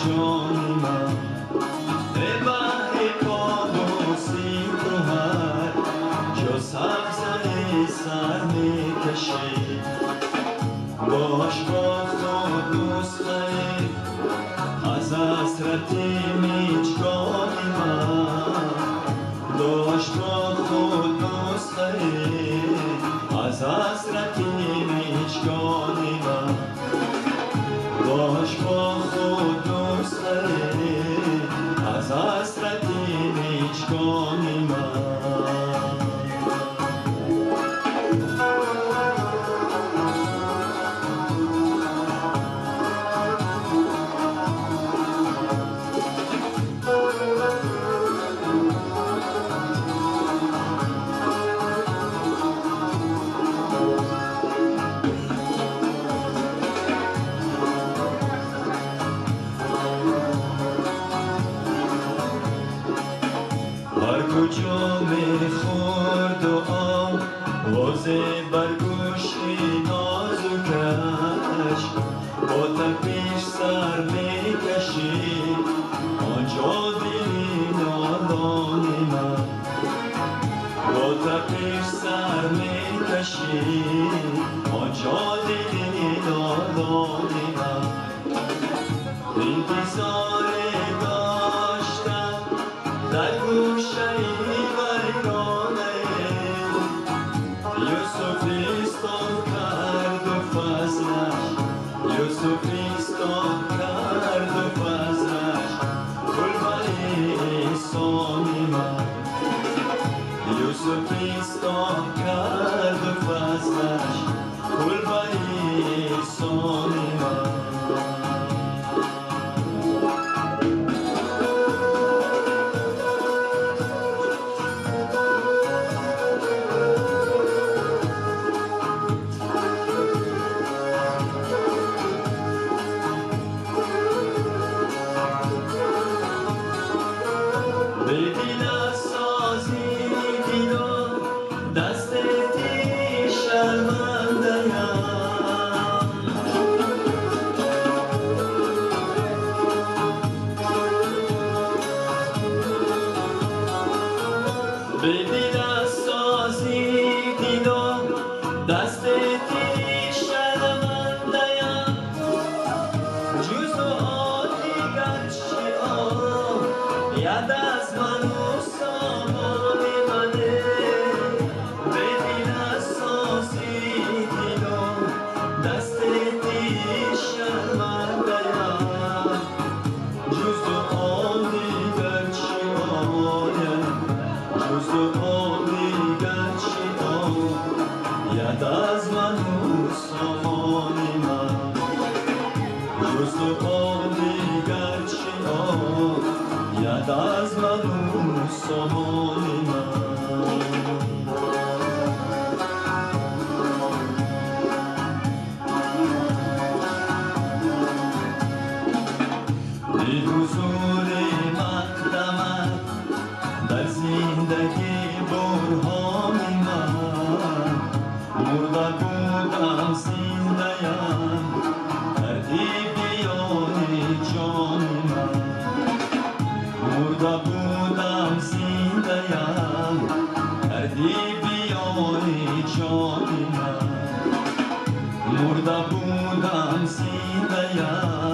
ҷони ман. Баҳри подоси ту ҳар ҷо сабзаи сар мекашид. Бош бо худ нусхае аз ҳасрати мичгони ман. Бош бо худ нусхае аз ҳасрати мичгони ман. Бош бо худ нусхае аз ҳасрати мичгони ман. Ҳар куҷо мехӯрду овозе бар гӯши нозукаш бо тапиш сар мекашид, он ҷо дили нодони ман. Бо тапиш сар мекашид, он ҷо дили нодони ман. Интизоре доштам дар гӯшаи вайронае, Юсуфистон карду фазлаш, Юсуфистон карду фазлаш кулбаи эҳсони ман. Юсуфистон карду фазлаш кулбаи эҳсони ман. به دل سازی دیدم دست تی شرمنده‌ام. به دل سازی دیدم دست تی شرمنده‌ام. جز دعا دیگر چه آید از من و سامان منه. به دل سازی دیدم دست تی شرمنده‌ام. جز دعا دیگر چه آید، جز دعا دیگر چه آید از من و سامان من. جز دعا دیگر چه آید از من و سامان من. به حضور مقدمت در زندگی برهان من. مرده بودم زنده‌ام کردی بیان جان من. مرده بودم زنده‌ام کردی بیان جان من. مرده بودم زنده‌ام